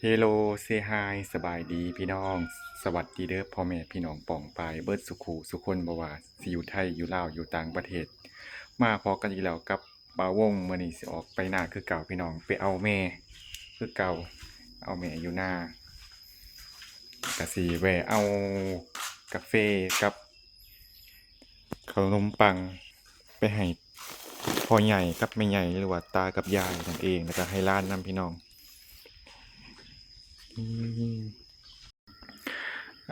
ເຮໂລ ເຊຮາຍ ສະບາຍດີພີ່ນ້ອງ ສະຫວັດດີເດີພໍ່ແມ່ພີ່ນ້ອງປ້ອງປາຍເບິດສຸຂູສຸຄົນ ບໍ່ວ່າຊິຢູ່ໄທ ຢູ່ລາວ ຢູ່ຕ່າງປະເທດ ມາພໍ້ກັນອີກແລ້ວກັບບ່າວວົງ. ມື້ນີ້ຊິອອກໄປນາຄືເກົ່າພີ່ນ້ອງ ໄປເອົາແມ່ຄືເກົ່າ ເອົາແມ່ຢູ່ນາ ກະຊິແວ່ເອົາກາເຟກັບ ເຂົ້າໜົມປັງໄປໃຫ້ພໍ່ໃຫຍ່ກັບແມ່ໃຫຍ່ ຫຼືວ່າຕາກັບຍາຍນັ້ນເອງ ແລ້ວກະໃຫ້ຫຼານນຳພີ່ນ້ອງ. ອືມ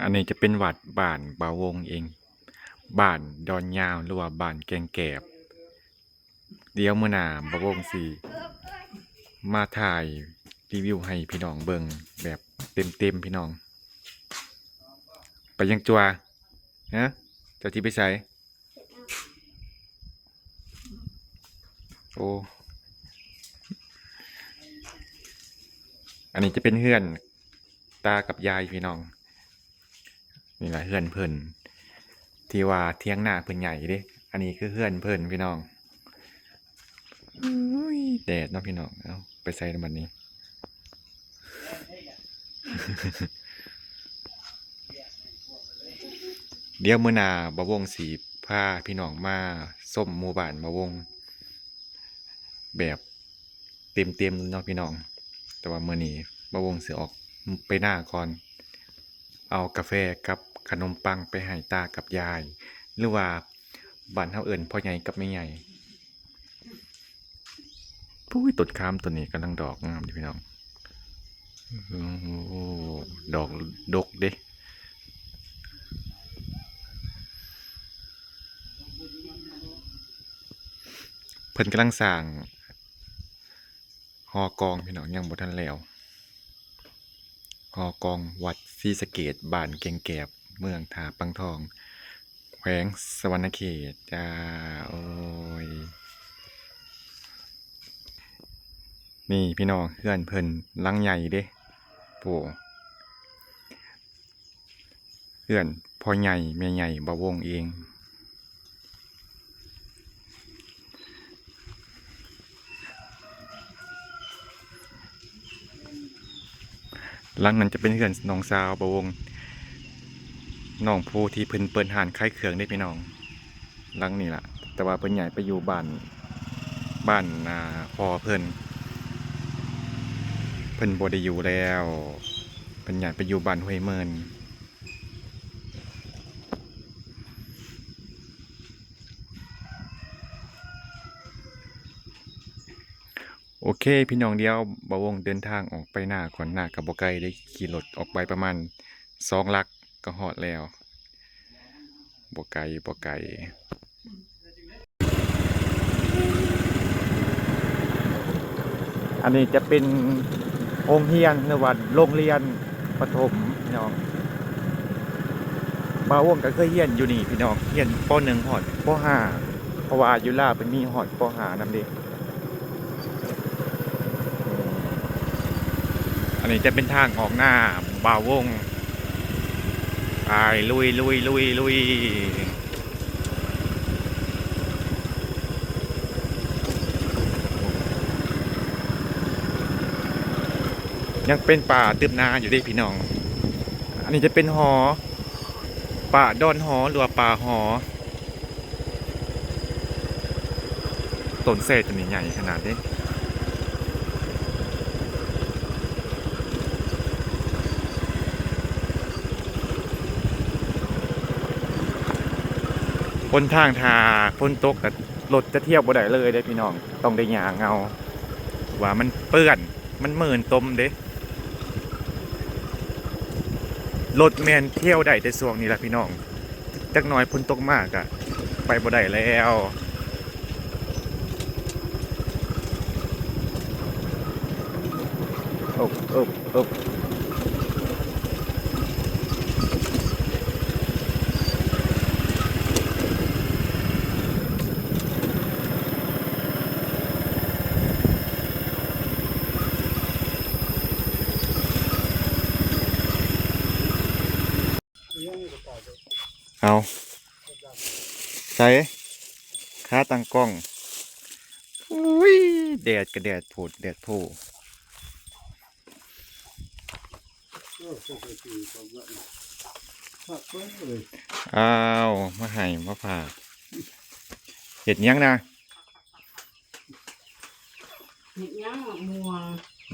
ອັນນີ້ຈະເປັນວັດບ້ານບ່າວວົງເອງ ບ້ານດອນຍາວ ຫຼືວ່າບ້ານແກ່ງແກບ. ດຽວມື້ໜ້າບ່າວວົງຊິມາຖ່າຍຣີວິວໃຫ້ພີ່ນ້ອງເບິ່ງແບບເຕັມໆ ພີ່ນ້ອງ. ໄປຫຍັງຈົວ? ຮະ? ເຈົ້າຊິໄປໃສ? ໂອ້ ອັນນີ້ຈະເປັນເຮືອນຕາກັບຍາຍພີ່ນ້ອງ. ນີ້ລະເຮືອນເພິ່ນ ທີ່ວ່າຖຽງນາເພິ່ນໃຫຍ່ເດ້. ອັນນີ້ຄືເຮືອນເພິ່ນພີ່ນ້ອງ. ໂອ້ຍ ແດດເນາະພີ່ນ້ອງ. ເອົ້າ ໄປໃສລະບັດນີ້? ດຽວມື້ໜ້າບ່າວວົງຊິພາພີ່ນ້ອງມາຊົມໝູ່ບ້ານບ່າວວົງ ແບບເຕັມໆເນາະພີ່ນ້ອງ. ແຕ່ວ່າມື້ນີ້ບ່າວວົງຊິອອກໄປນາກ່ອນ ເອົາກາແຟກັບຂະໜົມປັງໄປໃຫ້ຕາກັບຍາຍ ຫຼືວ່າບ້ານເຮົາເອີ້ນພໍ່ໃຫຍ່ກັບແມ່ໃຫຍ່. ປຸ້ຍ ຕົ້ນຂາມຕົ້ນນີ້ກຳລັງດອກງາມເດ້ພີ່ນ້ອງ. ໂອ້ ດອກດົກເດ້. ເພິ່ນກຳລັງສ້າງຫໍກອງພີ່ນ້ອງ ຍັງບໍ່ທັນແລ້ວ. ຫໍກອງວັດສີສະເກດ ບ້ານແກ່ງແກບ ເມືອງທ່າປາງທອງ ແຂວງສະຫວັນນະເຂດຈ້າ. ໂອ້ຍ ນີ້ພີ່ນ້ອງ ເຮືອນເພິ່ນຫຼັງໃຫຍ່ເດ້. ໂອ້ ເຮືອນພໍ່ໃຫຍ່ແມ່ໃຫຍ່ບ່າວວົງເອງ. ຫຼັງນັ້ນຈະເປັນເຮືອນນ້ອງສາວບ່າວວົງ ນ້ອງຜູ້ທີ່ເພິ່ນເປີດຮ້ານຂາຍເຄື່ອງເດ້ພີ່ນ້ອງ. ຫຼັງນີ້ລະ ແຕ່ວ່າເພິ່ນຍ້າຍໄປຢູ່ບ້ານ ບ້ານ ອ່າ ພໍ່ເພິ່ນ ເພິ່ນບໍ່ໄດ້ຢູ່ແລ້ວ ເພິ່ນຍ້າຍໄປຢູ່ບ້ານຫ້ວຍເມີນ. ໂອເຄພີ່ນ້ອງ ດຽວບ່າວວົງເດີນທາງອອກໄປນາກ່ອນ. ນາກະບໍ່ໄກເດ້ ຂີ່ລົດອອກໄປປະມານສອງຫຼັກກະຮອດແລ້ວ. ບໍ່ໄກ ບໍ່ໄກ. ອັນນີ້ຈະເປັນໂຮງຮຽນ ຫຼືວ່າໂຮງຮຽນປະຖົມພີ່ນ້ອງ. ບ່າວວົງກະເຄີຍຮຽນຢູ່ນີ້ພີ່ນ້ອງ ຮຽນ ປໍໜຶ່ງ ຮອດ ປໍຫ້າ ເພາະວ່າຢູ່ລາວເພິ່ນມີຮອດ ປໍຫ້າ ນຳເດ້. ອັນນີ້ຈະເປັນທາງອອກນາບ່າວວົງ ໄປ ລຸຍ ລຸຍ ລຸຍ ລຸຍ. ຍັງເປັນປ່າຕຶບໜາຢູ່ເດ້ພີ່ນ້ອງ. ອັນນີ້ຈະເປັນຫໍ ປ່າດອນຫໍ ຫຼືວ່າປ່າຫໍ. ຕົ້ນແຊຕົ້ນນີ້ໃຫຍ່ຂະໜາດເດ້. ຫົນທາງຖ້າຝົນຕົກກະລົດຈະທຽວບໍ່ໄດ້ເລີຍເດ້ພີ່ນ້ອງ ຕ້ອງໄດ້ຍ່າງເອົາ ວ່າມັນເປື້ອນ ມັນມື່ນຕົມເດ້. ລົດແມ່ນທຽວໄດ້ແຕ່ຊ່ວງນີ້ລະພີ່ນ້ອງ ຈັກໜ່ອຍຝົນຕົກມາກະໄປບໍ່ໄດ້ແລ້ວ. ເອີບ ເອີບ ເອີບ. ເອົາ ໃສ ຂາຕັ້ງກ້ອງ. ອຸ້ຍ ແດດກະແດດໂພດແດດໂພ. ໂອ້ ໃສ່ເກືອເຂົ້າໄປ ຄັກເບິ່ງເລີຍ. ອ້າວ ມາໃຫ້ມາຝາກ ເຮັດຫຍັງນະ? ເຮັດຫຍັງ ໝາກມ່ວງ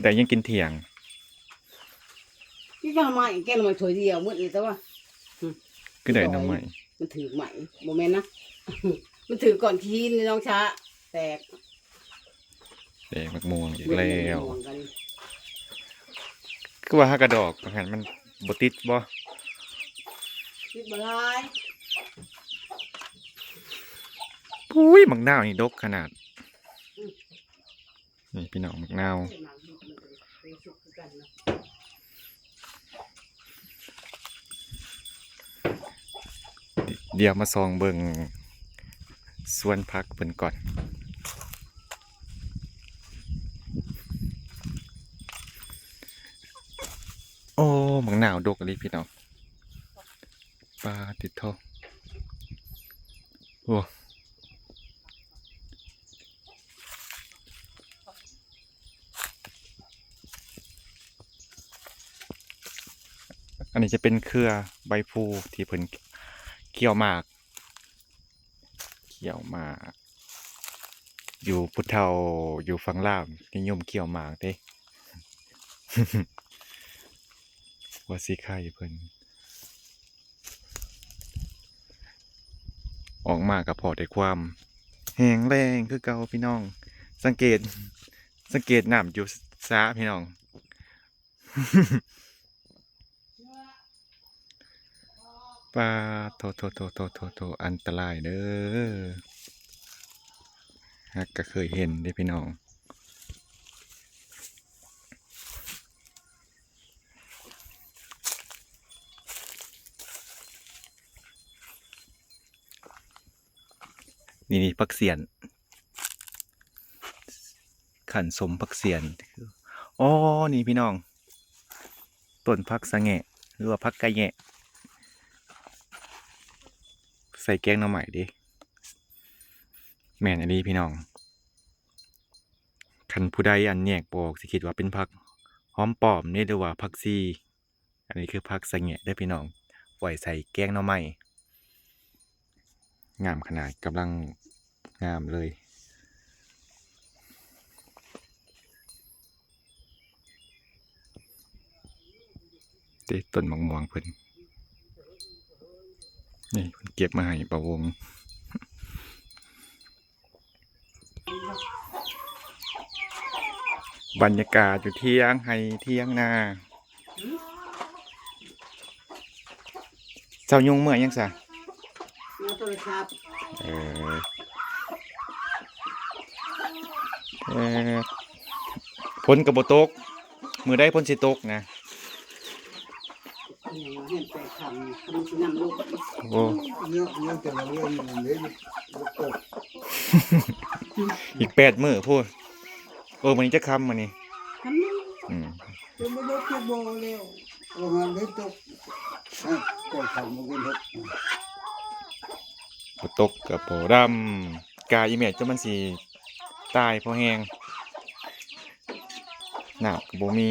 ໄດ້ຫຍັງກິນທ່ຽງ? ກິນໜໍ່ໄມ້ ແກງໜໍ່ໄມ້ຖ້ວຍດຽວໝົດເລີຍ ແຕ່ວ່າ ອືມ ຄືໄດ້ໜໍ່ໄມ້ ມັນຖືກໄມ້ ບໍ່ແມ່ນນະ ມັນຖືກກ້ອນຫີນໃນໜອງຊະ ແຕກ ແຕກໝາກມ່ວງອີກແລ້ວ. ຄືວ່າຫາກະດອກຫັ້ນມັນບໍ່ຕິດບໍ່? ຕິດບໍ່ຫຼາຍ. ປຸ້ຍ ໝາກນາວນີ້ດົກຂະໜາດ. ອືມ ນີ້ພີ່ນ້ອງ ໝາກນາວ. ດ- ດຽວມາສ່ອງເບິ່ງສວນຜັກເພິ່ນກ່ອນ. ໂອ້ ໝາກນາວດົກອີ່ຫຼີພີ່ນ້ອງ. ປາຕິໂທ ໂອ້ ອັນນີ້ຈະເປັນເຄືອໃບພູທີ່ເພິ່ນກ່ຽວໝາກ ກ່ຽວໝາກ ຢູ່ຜູ້ເຖົ້າຢູ່ຝັ່ງລາວນິຍົມກ່ຽວໝາກເດ້ ວ່າຊິໄຄເພິ່ນ. ອອກມາກໍພໍ້ແຕ່ຄວາມແຫ້ງແລ້ງຄືເກົ່າພີ່ນ້ອງ. ສັງເກດ ສັງເກດນ້ຳຢູ່ສາພີ່ນ້ອງ. ປາດໂທໆໆໆໆ ອັນຕະລາຍເດີ. ຫາກກໍເຄີຍເຫັນເດ້ພີ່ນ້ອງ. ນີ້ໆ ຜັກສຽນ ຂັ້ນສົ້ມຜັກສຽນ. ອໍ ນີ້ພີ່ນ້ອງ ຕົ້ນຜັກສະແງະ ຫຼືວ່າຜັກກະແຍະ ໃສ່ແກງໜໍ່ໄມ້ເດ້. ແມ່ນອີ່ຫຼີພີ່ນ້ອງ. ຄັນຜູ້ໃດອັນແຍກບໍ່ອອກ ຊິຄິດວ່າເປັນຜັກຫອມປ້ອມເດ້ ຫຼືວ່າຜັກຊີ. ອັນນີ້ຄືຜັກສະແງະເດີພີ່ນ້ອງ ໄວ້ໃສ່ແກງໜໍ່ໄມ້. ງາມຂະໜາດ ກຳລັງງາມເລີຍເດ້. ຕົ້ນໝາກມ່ວງເພິ່ນ ນີ້ເພິ່ນເກັບມາໃຫ້ປາວົງ. ບັນຍາກາດຢູ່ຖຽງໄຮ່ຖຽງນາ. ເຈົ້າຍຸງເມື່ອຫຍັງຊະ? ເມື່ອໂທລະສັບ. ເອີ ເອີ ຝົນກໍບໍ່ຕົກ. ມື້ໃດຝົນຊິຕົກນະ? ໂອ້ ອີກແປດມື້ພຸ້ນ. ເອີ ມື້ນີ້ຈັກຄ່ຳມື້ນີ້? ຄ່ຳໜຶ່ງ. ອືມ ບໍ່ຕົກກໍບໍ່ດຳ ກາອີແມ່ຈົນມັນຊິຕາຍພໍແຮງ. ນ້ຳກໍບໍ່ມີ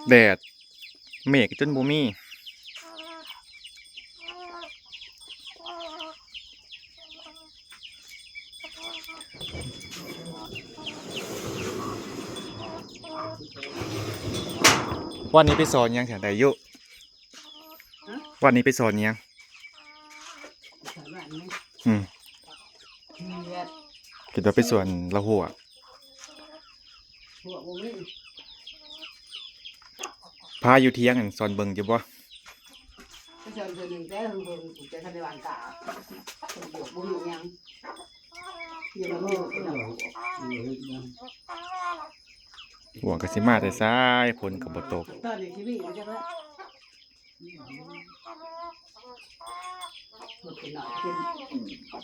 ແດດ ເມກຈົນບໍ່ມີ. ວັນນີ້ໄປສອນຫຍັງແຖວໃດຢູ່? ຮະ? ວັນນີ້ໄປສອນຫຍັງ? ສອນຫຍັງ? ອືມ ຄິດວ່າໄປສວນລະຫົວ ຫົວບໍ່ມີ. ພາຢູ່ຖຽງຫັ້ນສອນເບິ່ງຢູ່ບໍ່? ໄປສອນເທື່ອໜຶ່ງແຕ່ເບິ່ງ ແຕ່ທັນໄດ້ຫວ່ານກາ ເພິ່ນບວກບໍ່ຮູ້ຫຍັງ. ຍັງບໍ່ຮູ້ ຫົວກໍຊິມາແຕ່ຊາຍ ຝົນກໍບໍ່ຕົກ. ຕອນນີ້ຊິມີຢູ່ຈັກແລ້ວ.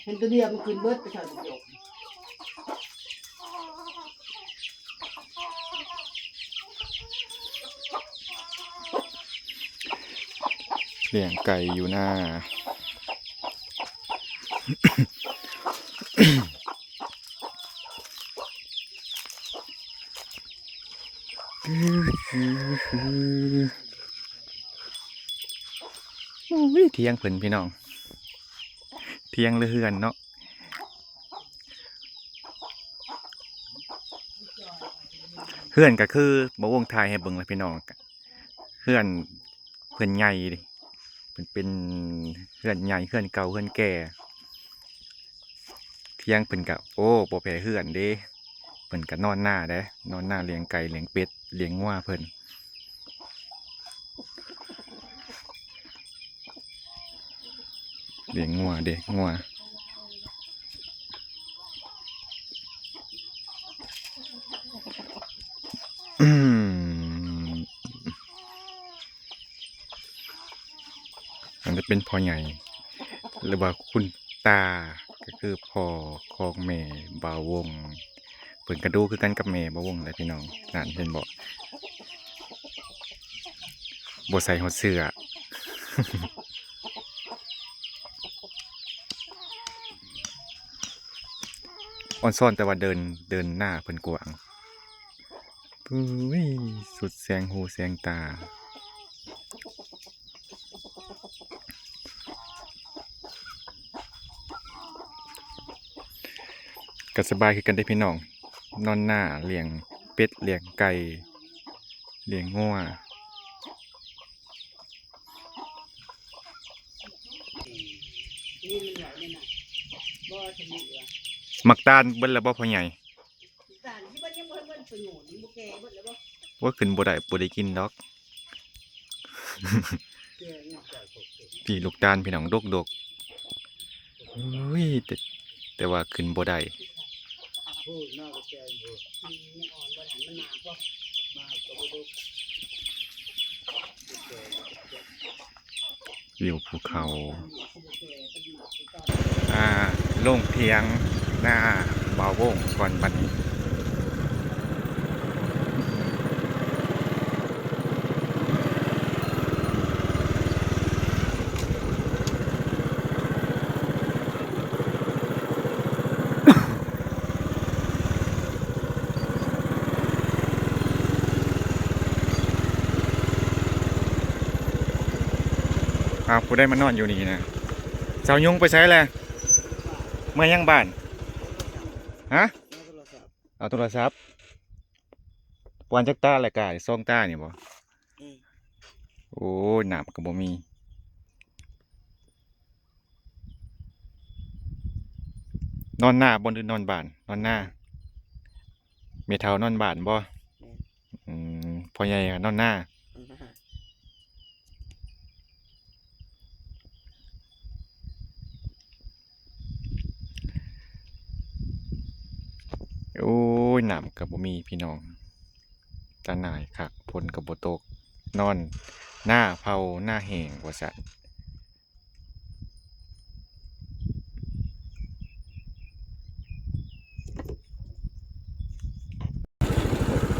ເຫັນຕົວດຽວມັນຂຶ້ນເບິດໄປໃສ່ກະຈົກ. ລ້ຽງໄກ່ຢູ່ນາ. ໂອ້ຍ ຖຽງເພິ່ນພີ່ນ້ອງ ຖຽງ ຫຼື ເຮືອນເນາະ. ເຮືອນກໍຄືບ່າວວົງຖ່າຍໃຫ້ເບິ່ງແຫຼະພີ່ນ້ອງ ເຮືອນເພິ່ນໃຫຍ່ເດ້ ເພິ່ນເປັນເຮືອນໃຫຍ່ ເຮືອນເກົ່າ ເຮືອນແກ່. ຖຽງເພິ່ນກະ ໂອ້ ບໍ່ແພ້ເຮືອນເດ້ ເພິ່ນກະນອນນາເດ້ ນອນນາລ້ຽງໄກ່ ລ້ຽງເປັດ ລ້ຽງງົວເພິ່ນ ລ້ຽງງົວເດ້ ງົວ ອືມ. ອັນນີ້ເປັນພໍ່ໃຫຍ່ ຫຼືວ່າຄຸນຕາ ກໍຄືພໍ່ຂອງແມ່ບ່າວວົງ ເພິ່ນກະດຸຄືກັນກັບແມ່ບ່າວວົງແຫຼະພີ່ນ້ອງ. ນັ້ນ ເຫັນບໍ່ ບໍ່ໃສ່ຮອດເສື້ອ ອອນຊອນແຕ່ວ່າເດີນ ເດີນໜ້າເພິ່ນກວ້າງ. ປຸ້ຍ ສຸດແສງຫູແສງຕາ ກໍສະບາຍຄືກັນເດ້ພີ່ນ້ອງ ນອນນາ ລ້ຽງເປັດ ລ້ຽງໄກ່ ລ້ຽງງົວ. ໝາກຕານເບິດແລ້ວບໍ່ພໍ່ໃຫຍ່? ໂອ້ຍ ຂຶ້ນບໍ່ໄດ້ ບໍ່ໄດ້ກິນດອກ. ພີ້ລູກຕານພີ່ນ້ອງ ດົກໆ. ໂອ້ຍ ແຕ່ ແຕ່ວ່າຂຶ້ນບໍ່ໄດ້. ວິວພູເຂົາ ອ່າ ລົງຖຽງນາບ່າວວົງກ່ອນບັດນີ້. ອ້າວ ຜູ້ໃດມານອນຢູ່ນີ້ນະ? ສາວຍຸງໄປໃສແລ້ວ? ເມືອຍັງບ້ານ? ຮະ? ເອົາໂທລະສັບ. ປານຈັກຕາແລ້ວກະ ສອງຕານີ້ບໍ່? ອືມ. ໂອ້ຍ ນ້ຳກໍບໍ່ມີ. ນອນນາບໍ່ ຫຼືນອນບ້ານ? ນອນນາ. ແມ່ເຖົ້ານອນບ້ານບໍ່? ແມ່ນ. ອືມ ພໍ່ໃຫຍ່ນອນນາ. ໂອ້ຍ ນ້ຳກໍບໍ່ມີພີ່ນ້ອງ ຕາໜ່າຍຄັກ ຝົນກໍບໍ່ຕົກ ນອນນາເຜົາໜ້າແຫ້ງວ່າຊັ້ນ.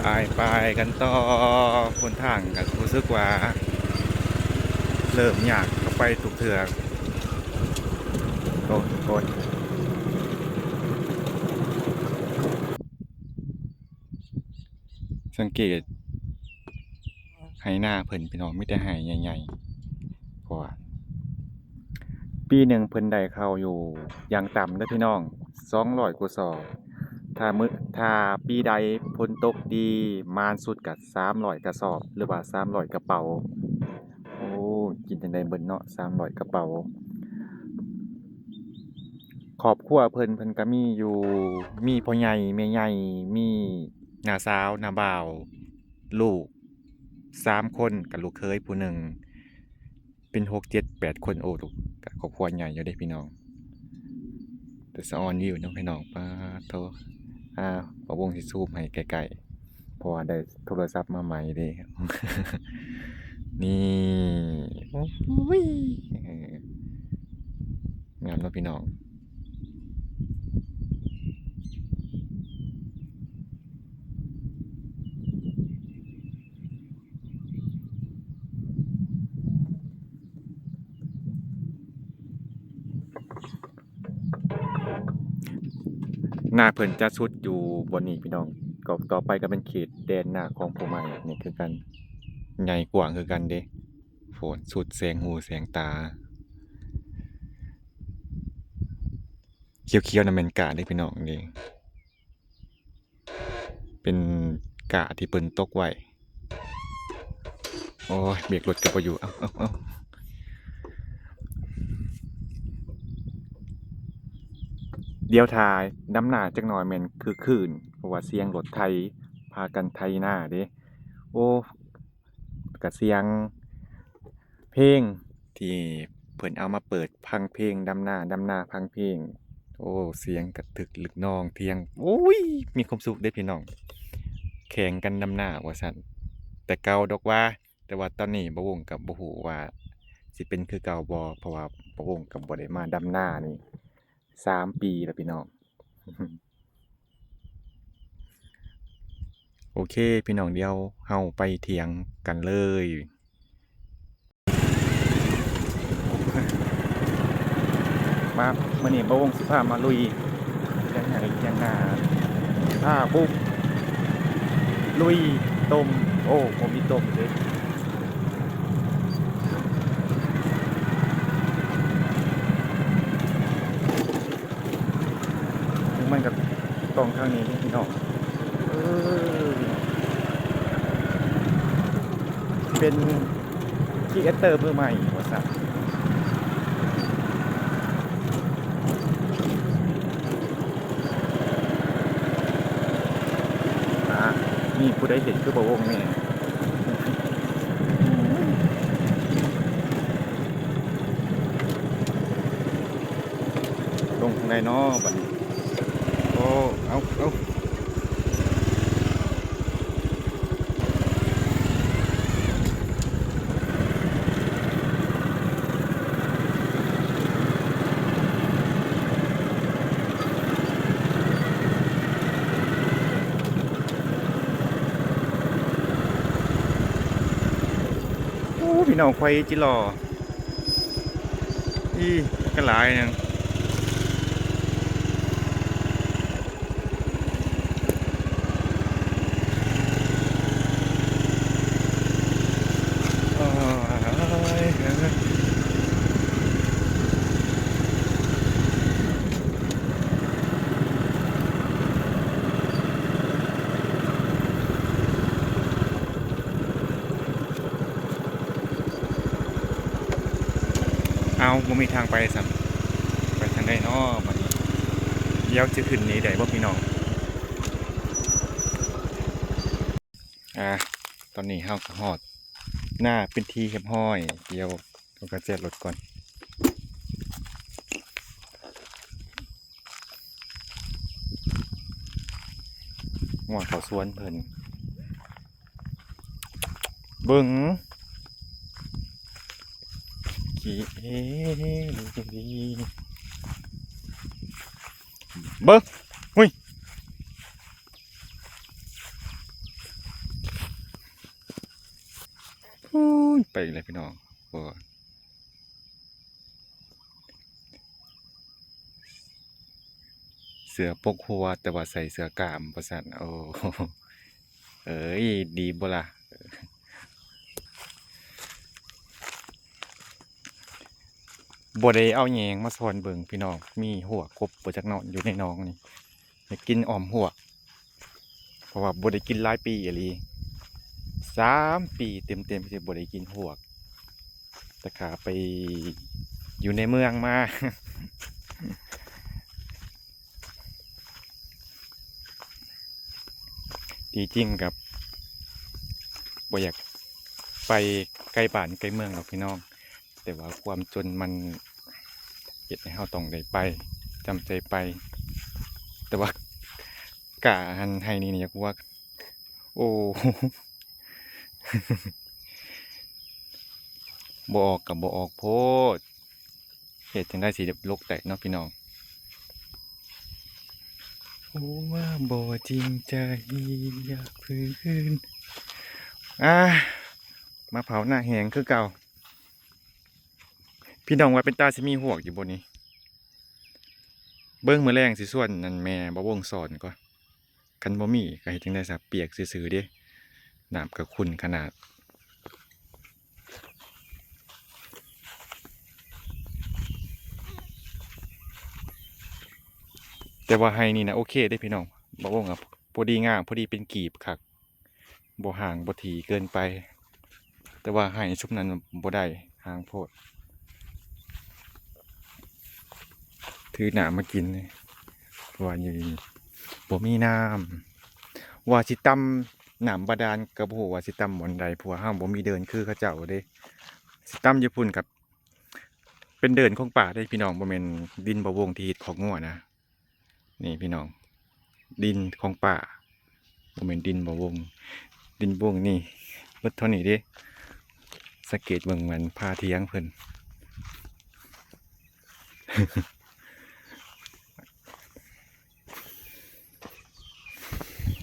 ໄປ ໄປກັນຕໍ່. ຫົນທາງກໍຮູ້ສຶກວ່າເລີ່ມຍາກເຂົ້າໄປທຸກເທື່ອ. ໂອ້ ໂອ້ ສັງເກດໄຮ່ນາເພິ່ນ ພີ່ນ້ອງ ມີແຕ່ໄຮ່ໃຫຍ່ໆ ເພາະວ່າປີໜຶ່ງເພິ່ນໄດ້ເຂົ້າຢູ່ຢ່າງຕ່ຳເດີພີ່ນ້ອງ ສອງຮ້ອຍກວ່າຊອກ. ຖ້າມື້ ຖ້າປີໃດຝົນຕົກດີ ໝານສຸດກໍສາມຮ້ອຍກະສອບ ຫຼືວ່າສາມຮ້ອຍກະເປົາ. ໂອ້ ກິນຈັ່ງໃດເບິດເນາະ ສາມຮ້ອຍກະເປົາ. ຄອບຄົວເພິ່ນ ເພິ່ນກໍມີຢູ່ ມີພໍ່ໃຫຍ່ແມ່ໃຫຍ່ ມີນ້າສາວນ້າບ່າວ ລູກສາມຄົນ ກັບລູກເຂີຍຜູ້ໜຶ່ງ ເປັນຫົກເຈັດແປດຄົນ. ໂອ້ ລູກ ກໍຄອບຄົວໃຫຍ່ຢູ່ເດ້ພີ່ນ້ອງ. ແຕ່ສະອອນວິວເນາະພີ່ນ້ອງ ປາດໂທ້. ອ່າ ບ່າວວົງຊິຊູມໃຫ້ໃກ້ໆ ເພາະວ່າໄດ້ໂທລະສັບມາໃໝ່ເດ້. ນີ້ ໂອ້ຍ ງາມເນາະພີ່ນ້ອງ. ນາເພິ່ນຈະສຸດຢູ່ບ່ອນນີ້ພີ່ນ້ອງ ກໍຕໍ່ໄປກໍເປັນເຂດແດນນາຂອງຜູ້ໃໝ່ນີ້ຄືກັນ ໃຫຍ່ກວ້າງຄືກັນເດ້. ໂພນ ສຸດແສງຫູແສງຕາ ຂຽວໆນັ້ນແມ່ນກ້າເດ້ພີ່ນ້ອງ ນີ້ ເປັນກ້າທີ່ເພິ່ນຕົກໄວ້. ໂອ້ຍ ເບຣກລົດກໍບໍ່ຢູ່ ເອົ້າ ເອົ້າ ເອົ້າ ດຽວຖ້າດຳນາຈັກໜ່ອຍແມ່ນຄືຄື້ນ ເພາະວ່າສຽງລົດໄຖພາກັນໄຖນາເດ້. ໂອ້ ກະສຽງເພງທີ່ເພິ່ນເອົາມາເປີດຟັງເພງດຳນາ ດຳນາຟັງເພງ. ໂອ້ ສຽງກະທຶກລຶກນອງທຽງ ໂອ້ຍ ມີຄວາມສຸກເດ້ພີ່ນ້ອງ ແຂ່ງກັນດຳນາວ່າຊັ້ນ. ແຕ່ເກົ່າດອກວ່າ ແຕ່ວ່າຕອນນີ້ບ່າວວົງກໍບໍ່ຮູ້ວ່າຊິເປັນຄືເກົ່າບໍ່ ເພາະວ່າບ່າວວົງກໍບໍ່ໄດ້ມາດຳນານີ້ສາມປີແລ້ວພີ່ນ້ອງ. ໂອເຄພີ່ນ້ອງ ດຽວເຮົາໄປຖຽງກັນເລີຍ. ມາ ມື້ນີ້ບ່າວວົງຊິພາມາລຸຍ ຖຽງໄຮ່ຖຽງນາ ພາບຸກລຸຍຕົມ. ໂອ້ ບໍ່ມີຕົມເດ້. ມັນກໍຕ້ອງທາງນີ້ເດ້ພີ່ນ້ອງ. ເອີ ເປັນຄຣີເອເຕີມືໃໝ່ວ່າຊັ້ນ. ອ່າ ມີຜູ້ໃດເຫັນຄືບ່າວວົງແດ່? ລົງທາງໃດນໍບັດນີ້? ໂອ້ ເອົາ ເອົາ ໂອ້ ພີ່ນ້ອງ ຂ້ອຍຈິລໍ ອີ ກໍຫຼາຍໜຶ່ງ. ເອົາ ບໍ່ມີທາງໄປຊ້ຳ ໄປທາງໃດນໍບັດນີ້? ດຽວຊິຂຶ້ນນີ້ໄດ້ບໍ່ພີ່ນ້ອງ? ອ່າ ຕອນນີ້ເຮົາກໍຮອດນາເປັນທີ່ຮຽບຮ້ອຍ ດຽວເຮົາກໍແຈກລົດກ່ອນ. ງົວເຂົ້າສວນເພິ່ນ ເບິ່ງ ຂີ້ເອ ເບິ່ງ ຫຸ້ຍ ຫຸ້ຍ ໄປອີກແລ້ວພີ່ນ້ອງ. ໂອ້ ເສື້ອປົກຫົວ ແຕ່ວ່າໃສ່ເສື້ອກ້າມວ່າຊັ້ນ. ໂອ້ ເອີຍ ດີບໍ່ລະ? ບໍ່ໄດ້ເອົາແຍງມາສ່ອນເບິ່ງພີ່ນ້ອງ ມີຮວກກົບບໍ່ຈັກເນາະ ຢູ່ໃນໜອງນີ້. ຢາກກິນອ້ອມຮວກ ເພາະວ່າບໍ່ໄດ້ກິນຫຼາຍປີອີ່ຫຼີ ສາມປີເຕັມໆ ທີ່ບໍ່ໄດ້ກິນຮວກ ແຕ່ຂ້າໄປຢູ່ໃນເມືອງມາ. ທີ່ຈິງກໍບໍ່ຢາກໄປໄກບ້ານໄກເມືອງດອກພີ່ນ້ອງ ແຕ່ວ່າຄວາມຈົນມັນເຮັດໃຫ້ເຮົາຕ້ອງໄດ້ໄປ ຈຳໃຈໄປ. ແຕ່ວ່າກ້າຫັ້ນໄຮ່ນີ້ຢາກວ່າ ໂອ້ ບໍ່ອອກກໍບໍ່ອອກໂພດ ເຮັດຈັ່ງໃດຊິຫຼົກໄດ້ເນາະພີ່ນ້ອງ? ຫົວບໍ່ຈິງໃຈຢາກຟື້ນ ອ່າ ມາເຜົາໜ້າແຮງຄືເກົ່າ. ພີ່ນ້ອງວ່າເປັນຕາຊິມີຮວກຢູ່ບໍ່ນີ້? ເບິ່ງ ມື້ແລງຊິຊວນອັນແມ່ບ່າວວົງສອນກ່ອນ. ຄັນບໍ່ມີກໍເຮັດຈັ່ງໃດຊະ ປຽກຊື່ໆເດ້ ນ້ຳກໍຂຸ່ນຂະໜາດ. ແຕ່ວ່າໄຮ່ນີ້ນະໂອເຄເດ້ພີ່ນ້ອງ ບ່າວວົງ ພໍດີງາມ ພໍດີເປັນກີບຄັກ ບໍ່ຫ່າງບໍ່ຖີ່ເກີນໄປ. ແຕ່ວ່າໄຮ່ຊຸມນັ້ນບໍ່ໄດ້ ຫ່າງໂພດ. ຖືນ້ຳມາກິນນີ້ ເພາະວ່າຢູ່ນີ້ບໍ່ມີນ້ຳ. ວ່າຊິຕ່ຳນ້ຳບາດານກໍບໍ່ຮູ້ວ່າຊິຕ່ຳບ່ອນໃດ ເພາະວ່າເຮົາບໍ່ມີເດີ່ນຄືເຂົາເຈົ້າເດ້. ຊິຕ່ຳຢູ່ພຸ້ນກໍເປັນເດີ່ນຂອງປ້າເດ້ພີ່ນ້ອງ ບໍ່ແມ່ນດິນບ່າວວົງທີ່ເຮັດຄອກງົວນະ. ນີ້ພີ່ນ້ອງ ດິນຂອງປ້າ ບໍ່ແມ່ນດິນບ່າວວົງ. ດິນບ່າວວົງນີ້ເບິດເທົ່ານີ້ເດ້. ສັງເກດເບິ່ງອັນຝາຖຽງເພິ່ນ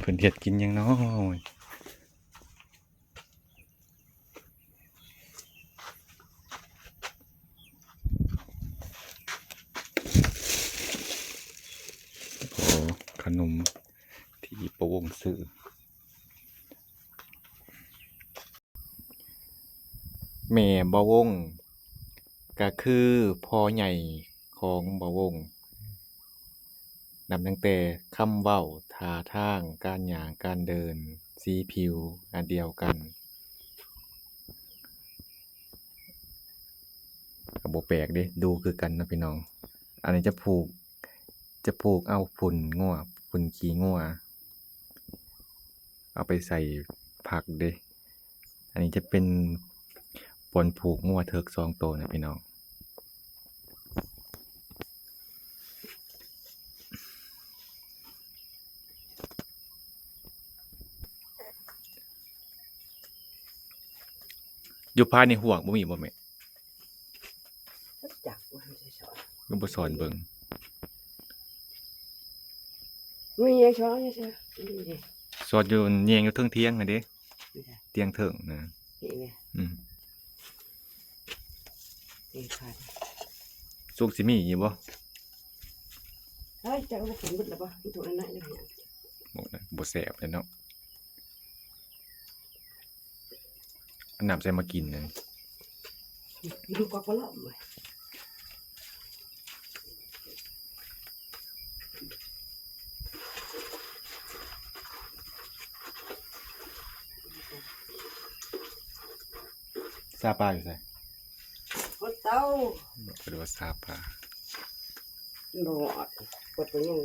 ເພິ່ນເຮັດກິນຫຍັງນໍ? ໂອ້ ຂະໜົມທີ່ປ້າວົງຊື້. ແມ່ບ່າວວົງ ກະຄືພໍ່ໃຫຍ່ຂອງບ່າວວົງ. ນັບຕັ້ງແຕ່ຄຳເວົ້າ, ທ່າທາງ, ການຍ່າງ, ການເດີນ, ສີຜິວອັນດຽວກັນ ກໍບໍ່ແປກເດ້ ດູຄືກັນເນາະພີ່ນ້ອງ. ອັນນີ້ຈະຜູກ ຈະຜູກເອົາຝຸ່ນງົວ, ຝຸ່ນຂີ້ງົວ ເອົາໄປໃສ່ຜັກເດ້. ອັນນີ້ຈະເປັນບ່ອນຜູກງົວເຖິກສອງໂຕນະພີ່ນ້ອງ. ຢູ່ພາຍໃນຫ້ວງບໍ່ມີບໍ່ແມ່? ຈັກວ່າມັນຊິສອນ ກໍບໍ່ສອນເບິ່ງ. ມີຫຍັງສອນຢູ່ຊະ? ນີ້ເດ້ ສອນຢູ່ແຍງຢູ່ເທິງທຽງຫັ້ນເດ້. ນີ້ຊະ? ທຽງເທິງນະ. ນີ້ແມ່ນ. ອືມ. ເອີ ຂາດ ສຸກຊິມີຢູ່ບໍ່? ເອີຍ ເຈົ້າເອົາມາກິນເບິດແລ້ວບໍ່? ມີໂຕນັ້ນນະ ຍັງຫຍັງ? ບໍ່ນະ ບໍ່ແຊບເລີຍເນາະ. ເອົານ້ຳໃສ່ມາກິນນະ. ກິນກອກປະຫຼອມເວີຍ. ຊາປາຢູ່ໃສ? ຫົດເຕົາ ເອີ້ນວ່າຊາປາ. ບໍ່ ກົດໄປຍັງ.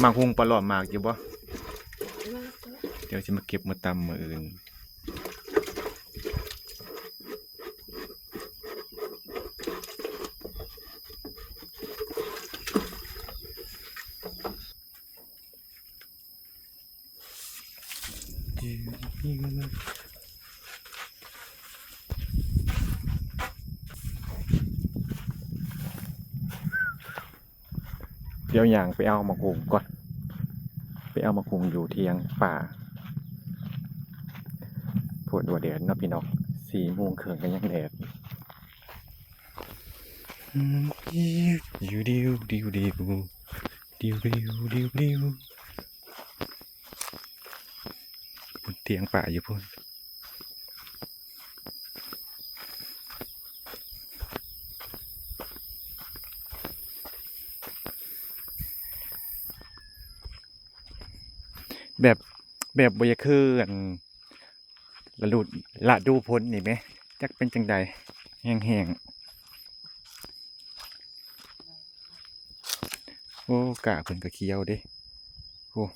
ໝາກຫຸ່ງປາຫຼອມໝາກຢູ່ບໍ່? ໝາກ. ດຽວຊິມາເກັບມາຕຳມື້ອື່ນ. ດຽວຍ່າງໄປເອົາໝາກຫຸ່ງກ່ອນ ໄປເອົາໝາກຫຸ່ງຢູ່ທຽງປ່າ. ໂພດວ່າແດດເນາະພີ່ນ້ອງ ສີ່ໂມງເຄິ່ງກໍຍັງແດດ. ດິວດິວດິວດິວ ດິວດິວດິວດິວ ພຸ້ນ ທຽງປ່າຢູ່ພຸ້ນ. ແບບ ແບບບໍ່ຢາກຄືອັນ ລະດູ ລະດູຝົນນີ້ແໝ່ ຈັກເປັນຈັ່ງໃດ ແຫ້ງໆ. ໂອ້ ກ້າເພິ່ນກໍຂຽວເດ້ ໂອ້. ໂ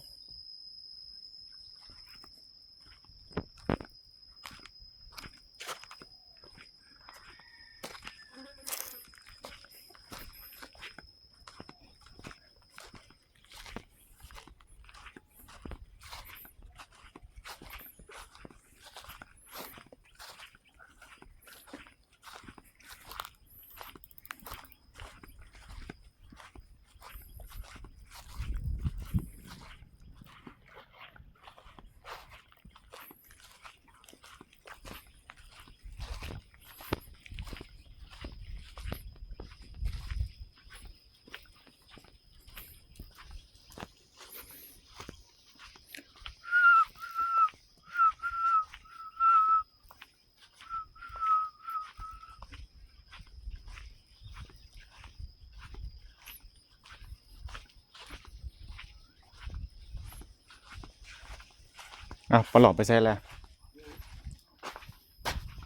ອ້າວ ປາຫຼອມໄປໃສລະ?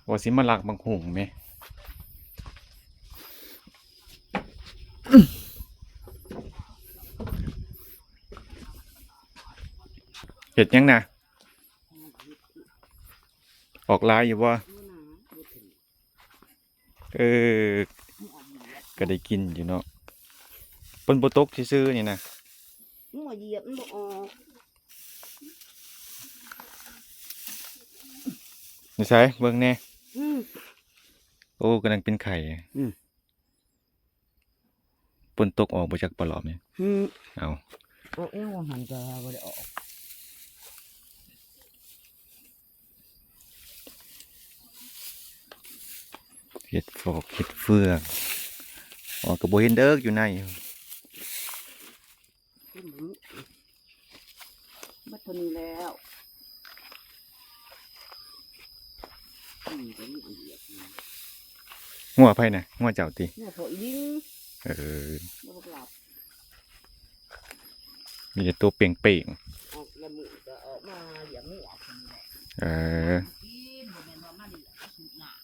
ວ່າຊິມາລັກບັກຫຸ່ງແມະ. ເຮັດຫຍັງນະ? ອອກຫຼາຍຢູ່ບໍ່? ເອີ ກໍໄດ້ກິນຢູ່ເນາະ. ເພິ່ນບໍ່ຕົກຊື່ໆນີ້ນະ. ມັນບໍ່ຢຽບ ມັນບໍ່ອອກ. ຢູ່ໃສ? ເບິ່ງແດ່. ອືມ. ໂອ້ ກຳລັງເປັນໄຂ່. ອືມ. ຝົນຕົກອອກບໍ່ຈັກປາຫຼອມນີ້. ອືມ. ເອົາ ອອກແລ້ວວ່າຫັ້ນ ກໍບໍ່ໄດ້ອອກ. ເຫັດຟອກເຫັດເຟືອງ ອອກກໍບໍ່ເຫັນເດີ ຢູ່ໃນ. ເປັນຫຍັງ ເບິດເທົ່ານີ້ແລ້ວ. ອືມ ກໍມີອັນດຽວ. ງົວໃຜນະ? ງົວເຈົ້າຕິ? ງົວພໍ່ອີ່ລິງ. ເອີ ງົວບັກຫຼາບ. ມີແຕ່ໂຕເປ່ງໆ. ອອກລະມື້ກໍອອກມາລ້ຽງງົວ. ເອີ ກິນ ບໍ່ແມ່ນວ່າມາລ້ຽງສູບນ້ຳ.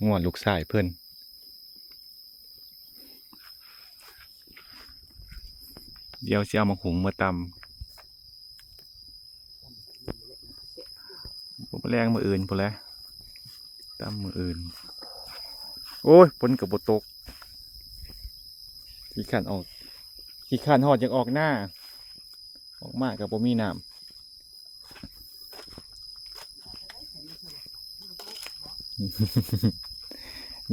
ງົວລູກຊາຍເພິ່ນ. ດຽວຊິເອົາໝາກຫຸ່ງມາຕຳ. ແລງມື້ອື່ນພຸ້ນແຫຼະ ຕຳມື້ອື່ນ. ໂອ້ຍ ຝົນກໍບໍ່ຕົກ ຂີ້ຄ້ານອອກ ຂີ້ຄ້ານຮອດຢາກອອກນາ ອອກມາກໍບໍ່ມີນ້ຳ.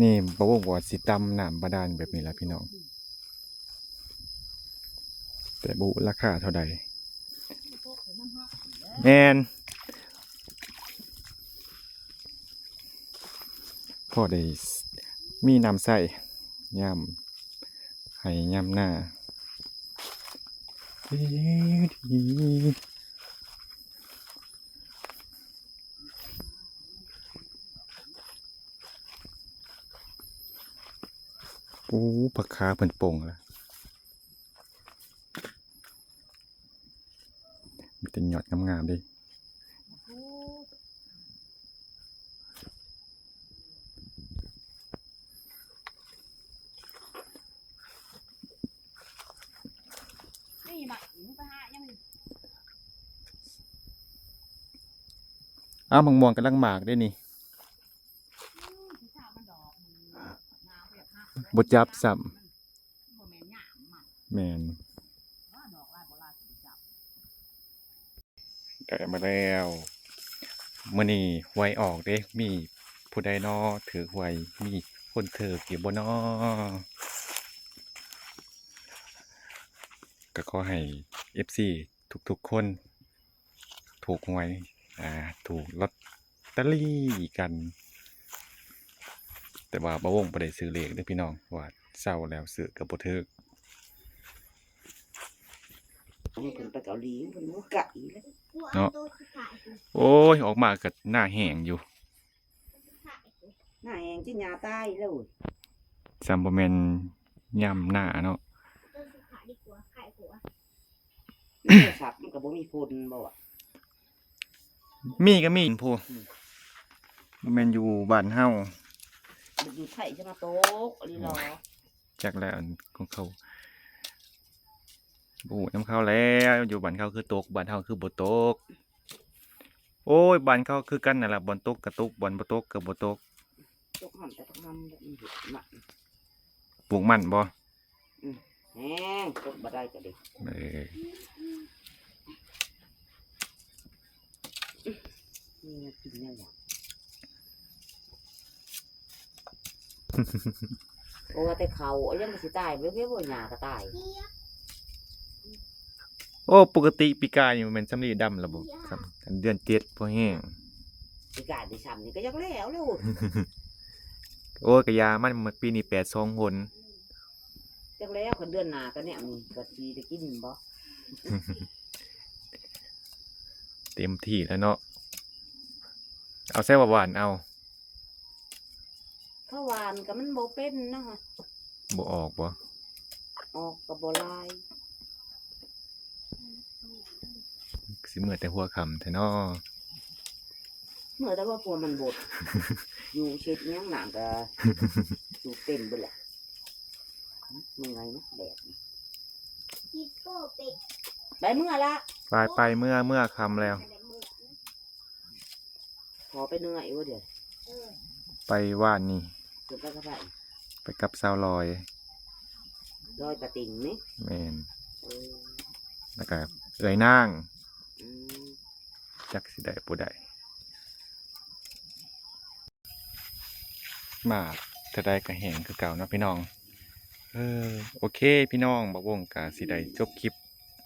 ນີ້ ບ່າວວົງວ່າຊິຕຳນ້ຳບາດານແບບນີ້ລະພີ່ນ້ອງ ແຕ່ບໍ່ຮູ້ລາຄາເທົ່າໃດ. ແມ່ນ ພໍໄດ້ມີນ້ຳໃຊ້ຍາມໄຮ່ຍາມນາ. ໂອ້ ຜັກຄາເພິ່ນປົ່ງລະ ມີແຕ່ຍອດງາມໆເດ້. ອ້າວ ໝາກມ່ວງກຳລັງໝາກເດ້ນີ້. ບໍ່ຈັບຊ້ຳ. ແມ່ນ ໄດ້ມາແລ້ວ. ມື້ນີ້ຫວຍອອກເດ້ ມີຜູ້ໃດນໍຖືກຫວຍ? ມີຄົນຖືກຢູ່ບໍ່ນໍ? ກໍຂໍໃຫ້ເອັຟຊີທຸກໆຄົນ ຖືກຫວຍ ອ່າ ຖືກລອດເຕີຣີກັນ. ແຕ່ວ່າບ່າວວົງບໍ່ໄດ້ຊື້ເລກເດີ້ພີ່ນ້ອງ ເພາະວ່າເຊົາແລ້ວຊື້ກໍບໍ່ຖືກ. ມັນຂຶ້ນໄປເກົາຫຼີ ມັນບໍ່ໄກເນາະ. ໂອ້ຍ ອອກມາກໍໜ້າແຫ້ງຢູ່. ໜ້າແຫ້ງຈິຫຍ້າຕາຍໂລດ. ຊ້ຳບໍ່ແມ່ນຍາມໜ້າເນາະ. ໂທລະສັບມັນກໍບໍ່ມີຜົນບໍ່ວະ? ມີກໍມີພຸ້ນ. ອືມ. ບໍ່ແມ່ນຢູ່ບ້ານເຮົາ. ມັນຢູ່ໄທຈະມາຕົກອີ່ຫຼີຫຼໍ? ໂອ້ຍ ຈັກແລ້ວ ອັນຂອງເຂົາ ບໍ່ຮູ້ນຳເຂົາແລ້ວ. ຢູ່ບ້ານເຂົາຄືຕົກ ບ້ານເຮົາຄືບໍ່ຕົກ. ໂອ້ຍ ບ້ານເຂົາຄືກັນນັ້ນລະ ບ່ອນຕົກກະຕົກ ບ່ອນບໍ່ຕົກກະບໍ່ຕົກ. ຕົກຫັ້ນແຕ່ຕົກຫັ້ນ ມັນເຮັດມັນ ປູກມັນບໍ່? ອືມ ແຮງ ກົດບໍ່ໄດ້ກໍດີ. ເອີ ມີແນວກິນແນວຫຍັງ? ໂອ້ ວ່າແຕ່ເຂົາ ຍັງຊິຕາຍ ເບິ່ງເດ້ ຫຍ້າກໍຕາຍ. ໂອ້ ປົກກະຕິປີກາຍນີ້ແມ່ນສຳລີດຳລະບໍ່? ເດືອນເຈັດພໍແຮງ. ປີກາຍໄດ້ຊ່ຳນີ້ກໍຢາກແລ້ວແລ້ວ. ໂອ້ຍ ກະຢ່າມັນ ປີນີ້ແປດສອງຫົນ. ຈັກແລ້ວ ຄັນເດືອນໜ້າກໍແນວນີ້ກໍຊິໄດ້ກິນບໍ່? ເຕັມທີ່ແລ້ວເນາະ. ເອົາໃສ່ວ່າຫວ່ານເອົາ. ເຂົາຫວ່ານກໍມັນບໍ່ເປັນນະ. ບໍ່ອອກບໍ່? ອອກກໍບໍ່ຫຼາຍ. ຊິເມືອແຕ່ຫົວຄ່ຳແທ້ນໍ. ເມື່ອແຕ່ວ່າພວກມັນບົດ ຢູ່ເຮັດຫຍັງ ນ້ຳກະສູບເຕັມເບິດແຫຼະ. ເມື່ອຍນະແດດ. ໄປເມືອລະ. ໄປໆ ເມືອ ເມືອຄ່ຳແລ້ວ. ພໍໄປເໜືອອີກບໍ່ດຽວ? ໄປວານນີ້ ເພິ່ນໄປກັບໃຜ? ໄປກັບສາວລອຍ ລອຍປາຕິງນີ້. ແມ່ນ. ເອີ ແລ້ວກະເອື້ອຍນາງ. ອືມ ຈັກຊິໄດ້ບໍ່ໄດ້. ມາເທື່ອໃດກໍແຫ້ງຄືເກົ່າເນາະພີ່ນ້ອງ. ເອີ ໂອເຄພີ່ນ້ອງ, ບ່າວວົງກໍຊິໄດ້ຈົບຄລິບ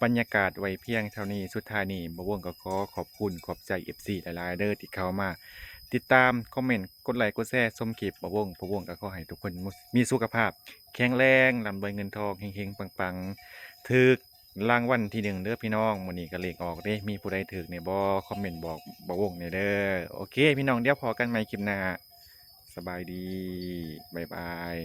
ບັນຍາກາດໄວ້ພຽງເທົ່ານີ້. ສຸດທ້າຍນີ້ ບ່າວວົງກໍຂໍຂອບຄຸນຂອບໃຈເອັຟຊີຫຼາຍໆເດີ ທີ່ເຂົ້າມາຕິດຕາມ, ຄອມເມັນ, ກົດໄລ, ກົດແຊ, ຊົມຄລິບບ່າວວົງ. ບ່າວວົງກໍຂໍໃຫ້ທຸກຄົນມີສຸຂະພາບແຂງແຮງ, ລ່ຳລວຍເງິນທອງ, ເຮັງໆ ປັງໆ, ຖືກ ລາງວັນທີໜຶ່ງເດີພີ່ນ້ອງ. ມື້ນີ້ກໍເລກອອກເດ້, ມີຜູ້ໃດຖືກແດ່ບໍ່? ຄອມເມັນບອກບ່າວວົງແດ່ເດີ. ໂອເຄພີ່ນ້ອງ, ດຽວພໍ້ກັນໃໝ່ຄລິບໜ້າ. ສະບາຍດີ, ບາຍບາຍ.